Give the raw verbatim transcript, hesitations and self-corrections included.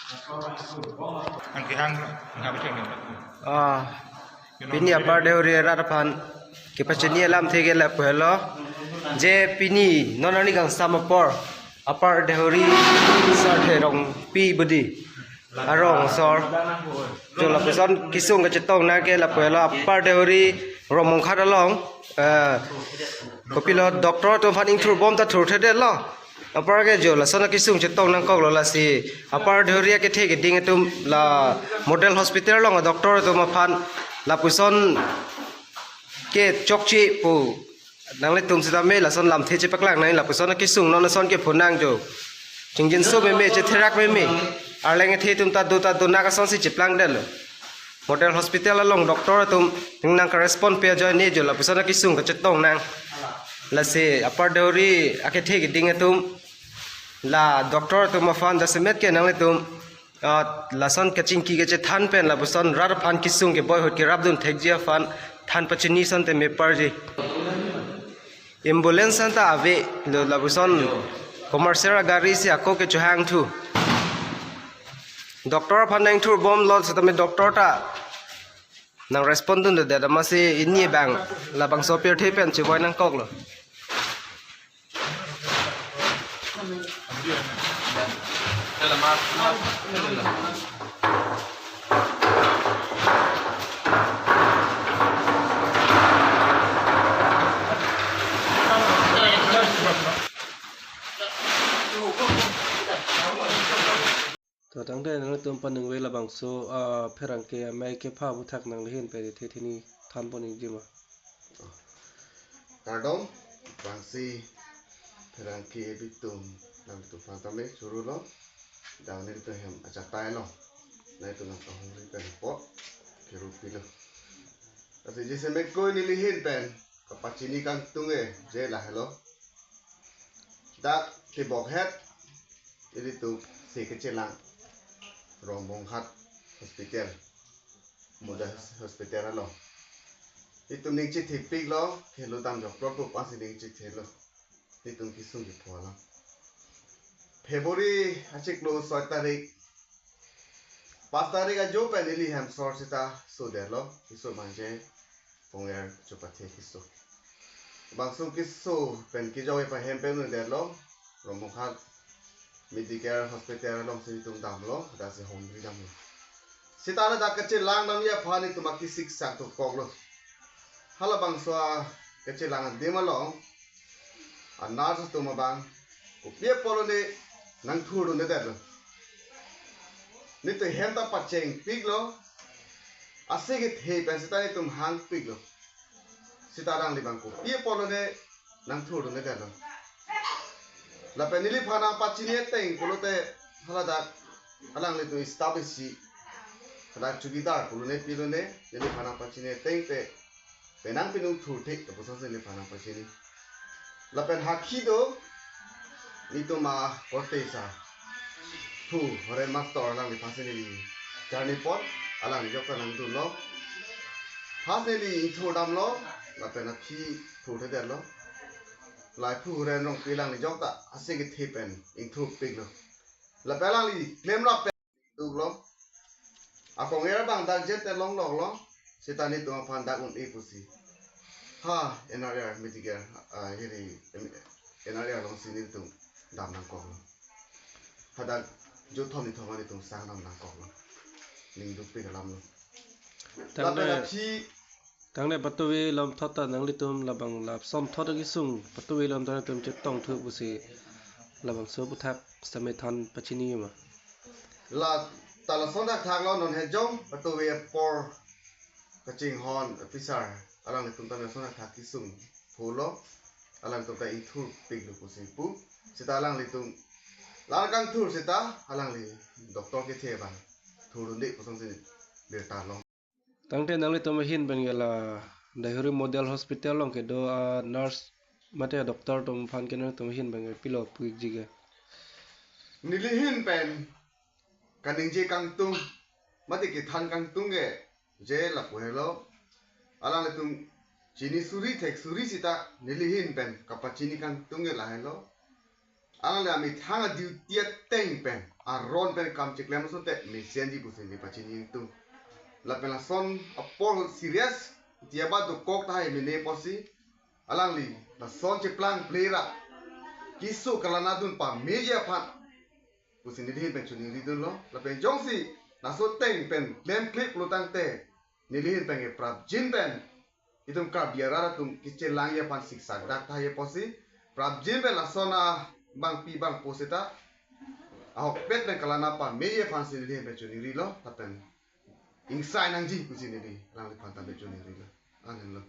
Angkihang, angkihang. Ah, pini Upper Deuri arat aphan kepachini alamthe ke lapu helo. Je pini non arni kangsam apor Upper Deuri Sarthe Rongpi budi arong asor, jo lapuson kesung kachetong nang ke lapu helo Upper Deuri Rongmongkhat along, eh, kopilo doctor atum aphan ingthurbom ta thurthedetlo. Apar ke jo lason akesung chetong nangkoklo, lasi Upper Deuri akethe keding atum la Model Hospital along doctor atum aphan lapuson kechokche pu nanglitum sitame lason lamthe chepaklang nang, lapuson akesung non ason ke phonang jo. Chingjinso meme, chetherak meme. Arleng athe atum ta do ta do, nang asonsi cheplangdetlo. Model Hospital along doctor atum nang ka-respond pe ajoine jo lapuson akesung kachetong nang. Lasi Upper Deuri akethe keding atum la doctor atum aphan jasemet ke nanglitum, ah, lason kachingki kachethan pen lapuson rat aphan kesung keboi ahut kerapdun thekji aphan than pachini asonte meparji. Ambulance anta avelo, lapuson commercial agarisi ako kechohangthu. Doctor aphan nang ingthurbomlo sitame doctor ta nang respond dundedet, amatsi pini abang labangso apirthe pen chevoi nangkoklo. To tangte nanglitum paningve labangso, ah, pherangke amei kepha aputhak nanglihin pen ithe thini thanpon ingjima. Kardom, bangsi pherangke bitum nangtum aphan tame chorolo, dang nelitum hem achatai lo, nelitum nang kahumri pen apot kerupilo. Lasi jasemet ko nelihin pen kapachini kangtung ke je lahelo. Dak tibok het ilitum se kechelang Rongmongkhat Hospital, Model Hospital along. Itum ning chethepiklo, khelo dam joklo pu aphansi ning chethelo. Itum kesung kepho alam. February achiklo soi tarik, pas tarik ajo pen ili hem sor sita sodetlo, keso manje Ponger chopathe keso. Bangso keso pen kejok epahem pen un detlo, Rongmongkhat Medicare Hospital alongsi itum damlo, hadak si humri damlo. Sita ladak kachelang damji aphan itum akesik sang thukoklo. Halabangso a kachelang adim along a nurse atum abang kopi apotlo ne nangthurdundedetlo. Nelitum hem ta pachengpiklo. Ase kethe pen sita nelitum hangpiklo. Sita alangli abang kopi apotlo ne nangthurdundedetlo. Lapen neliphan nangpachini ateng pulote haladak alanglitum staff isi, hadak chowkidar pulo ne pilo ne, neliphan nangpachini ateng te penang penung thurthe, lapuson si neliphan nangpachini. Lapen hakhi do, nelitum akorte sa phu Horen Master alangliphansi neli charnipon, alangli jokta nangdunlo. First neli ingthur damlo, lapen aphi thurthedetlo. Lahai phu Horen Rongpi alangli jokta ase kethe pen ingthurpiklo. Lapen alangli klemlo pen duklo. Aponger abang dak jet te longloklo. Sita nelitum aphan dak un-e pusi, ha, N R R Medicare, ah, hiri, em, N R R alongsi nelitum dam nangkoklo. Hadak jo thom ni thom nelitum sang dam nangkoklo. Ning dukpik alamlo. Tangte lapen aphi tangte patuve lom thot ta nanglitum labang lapsomthot akesung patuve lom ta nangtum chetongthu pusi labangso aputhak sitame than pachinima. La ta lason thakthaklo, non hejong patuve apor kachinghon officer alanglitum ta lason thakthak kesung pholo, alangtum ta ingthurpiklo pusi pu. Sita alanglitum la kangthur sita alangli doctor kethe abang thurdunde pusonsi birta long. Tangte nanglitum ahin pen ke la Deihori Model Hospital along kedo a nurse mate doctor atum aphan ke nangtum ahin pen ke pilo pu-ikji ke? Nelihin pen kaningje kangtung mate kethan kangtung ke je lapu helo. Alanglitum chini suri thek suri sita nelihin pen kapachini kangtung ke lahelo. Alangli amethang a-duty ateng pen aron pen kam chiklem ason te mesenji pusi neli pachini ingtung. Lapen lason apor serious, diaba dokok tahai mene apotsi alangli lason cheplang plera keso kalanadun pameji aphan pusi neli ahin pen choningridunlo. Lapen jongsi laso ateng pen klemkle pulotangte neli ahin pen ke prapjin pen itum Karbi arat atum kechelangji aphan siksak dak tahai apotsi prapjin pen lason abangpi bangpo seta ahokpet pen kalana pameji aphansi neli ahin pen choningrilo, lapen ingsai nangji pusi neli alangliphan tame choningrilo. Anenlo.